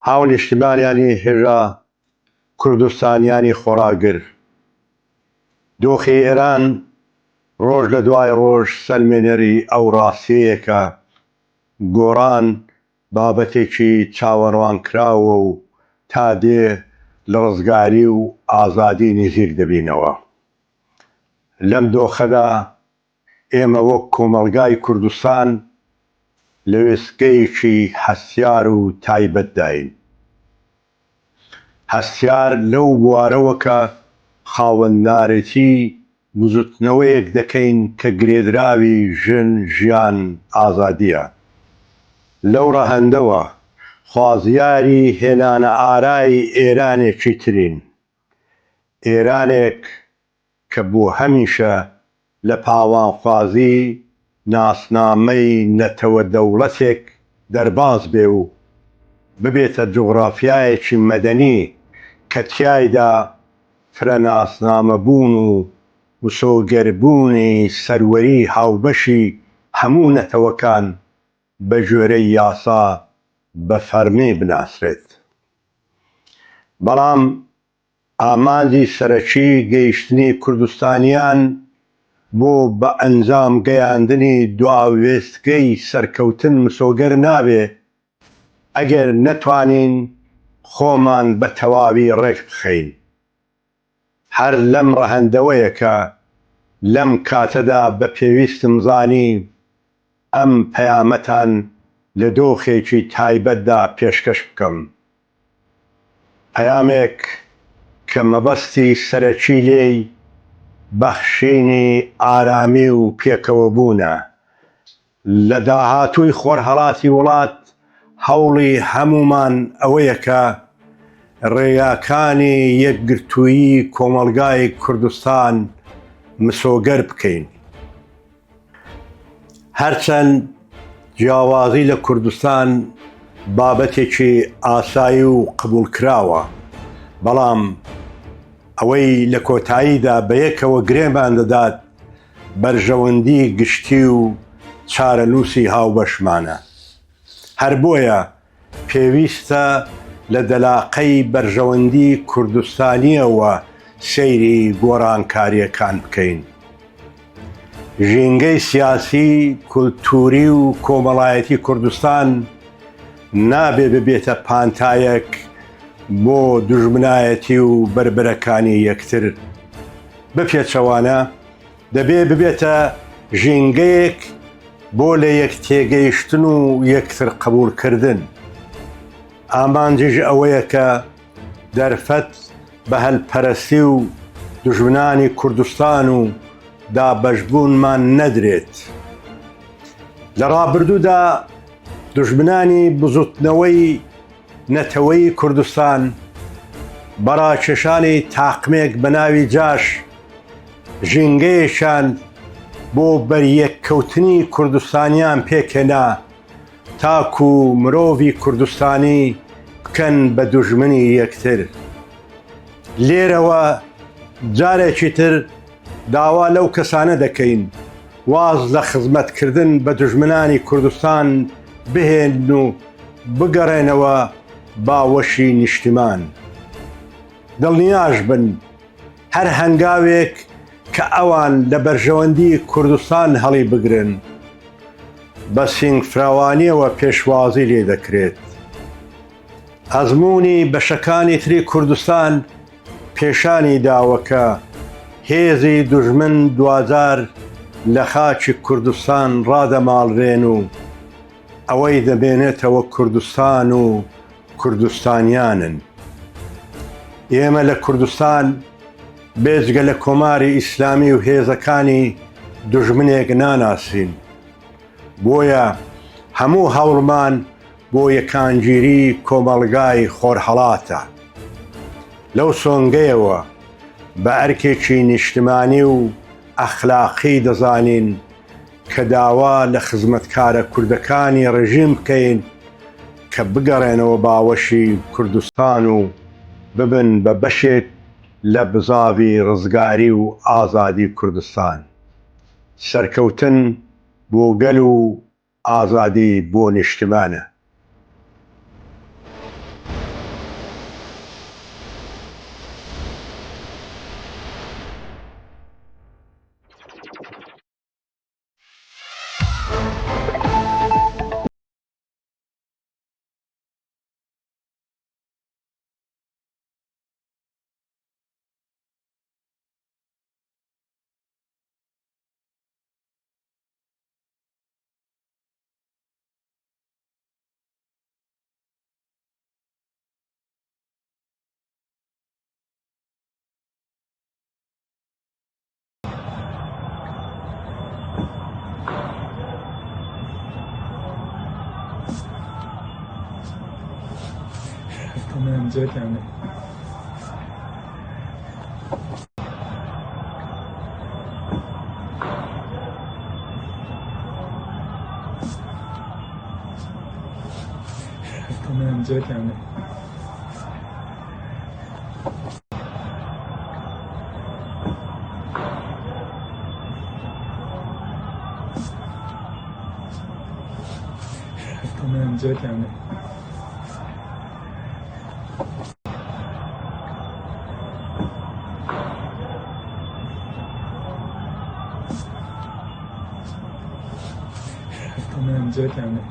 هاونیشتیمانیانی هێژا، کوردستانیانی خۆڕاگر، دۆخی ئێران ڕۆژ لە دوای ڕۆژ سەلمێنەری ئەو ڕاستیەیە کە گۆڕان بابەتێکی چاوەڕوانکراوە و تا دێ لە ڕزگاری و ئازادی نیزیک دەبینەوە. لەم دۆخەدا ئێمە وەک کۆمەڵگای کوردستان لە وێستگەیەکی هەستیار و تایبەتداین. هەستیار لەو بوارەوە کە خاوەندارێتی بزوتنەوەیەک دەکەین کە گرێدراوی ژن، ژیان، ئازادییە. لەو ڕەهەندەوە خوازیاری هێنانەئارای ئێرانێکی ترین. ئێرانێک کە بۆ هەمیشە لە پاوانخوازی ناسنامەی نەتەوە دەوڵەتێک دەرباز بێ و ببێتە جوغرافیایەکی مەدەنی کە تیایدا فرەناسنامەبوون و مسۆگەربوونی سەروەری هاوبەشی هەموو نەتەوەکان بە گوێرەی یاسا بە فەرمی بناسرێت. بەڵام ئامانجی سەرەکی گەیشتنی کوردستانیان بۆ بە ئەنجام گەیاندنی دوا وێستگەی سەرکەوتن مسۆگەر نابێ ئەگەر نەتوانین خۆمان بە تەواوی ڕێک بخەین. هەر لەم ڕەهەندەوەیە کە لەم کاتەدا بە پێویستم زانی ئەم پەیامەتان لە دۆخێکی تایبەتدا پێشکەش بکەم. پەیامێک کە مەبەستی سەرەکی لێی بەخشینی ئارامی و پێکەوەبوونە لە داهاتووی خۆرهەڵاتی وڵات، هەوڵی هەموومان ئەوەیە کە ڕێگاکانی یەکگرتوویی کۆمەڵگای کوردستان مسۆگەر بکەین. هەرچەند جیاوازی لە کوردستان بابەتێکی ئاسایی و قبوڵکراوە، بەڵام ئەوەی لە کۆتاییدا بەیەکەوە گرێمان دەدات بەرژەوەندی گشتی و چارەنووسی هاوبەشمانە. هەر بۆیە پێویستە لە دەلاقەی بەرژەوەندی کوردستانییەوە سەیری گۆڕانکارییەکان بکەین. ژینگەی سیاسی، کولتووری و کۆمەڵایەتی کوردستان نابێ ببێتە پانتایەک بۆ دوژمنایەتی و بەربەرەکانی یەکتر. بە پێچەوانە دەبێ ببێتە ژینگەیەک بۆ لە یەک تێگەیشتن و یەکتر قبوڵکردن. ئامانجیش ئەوەیە کە دەرفەت بە هەلپەرستی و دوژمنانی کوردستان و دابەشبوونمان نەدرێت. لە ڕابردوودا دوژمنانی بزوتنەوەی نەتەوەیی کوردستان بە ڕاکێشانی تاقمێک بە ناوی جاش ژینگەیەکیان بۆ بەریەککەوتنی کوردستانیان پێکهێنا تاکو مرۆڤی کوردستانی بکەن بە دوژمنی یەکتر. لێرەوە جارێکی تر داوا لەو کەسانە دەکەین واز لە خزمەتکردن بە دوژمنانی کوردستان بهێنن و بگەڕێنەوە باوەشی نیشتیمان. دڵنیاش بن هەر هەنگاوێک کە ئەوان لە بەرژەوەندی کوردستان هەڵیبگرن بە سینگفراوانیەوە پێشوازی لێ دەکرێت. ئەزموونی بەشەکانی تری کوردستان پێشانی داوە کە هێزی دوژمن دواجار لە خاکی کوردستان ڕادەماڵرێن و ئەوەی دەمێنێتەوە کوردستان و کوردستانیانن. ئێمە لە کوردستان بێجگە لە کۆماری ئیسلامی و هێزەکانی دوژمنێک ناناسین. بۆیە هەموو هەوڵمان بۆ یەکانگیری کۆمەڵگای خۆرهەڵاتە. لەو سۆنگەیەوە بە ئەرکێکی نیشتمانی و ئەخلاقی دەزانین کە داوا لە خزمەتکارە کوردەکانی ڕژیم بکەین کە بگەڕێنەوە باوەشی کوردستان و ببن بە بەشێک لە بزاڤی ڕزگاری و ئازادی کوردستان. سەرکەوتن بۆ گەل و ئازادی بۆ نیشتمانە. دەمانجەکانە. دەمانجەکانە. دەمانجەکانە. دەمانجەکانە.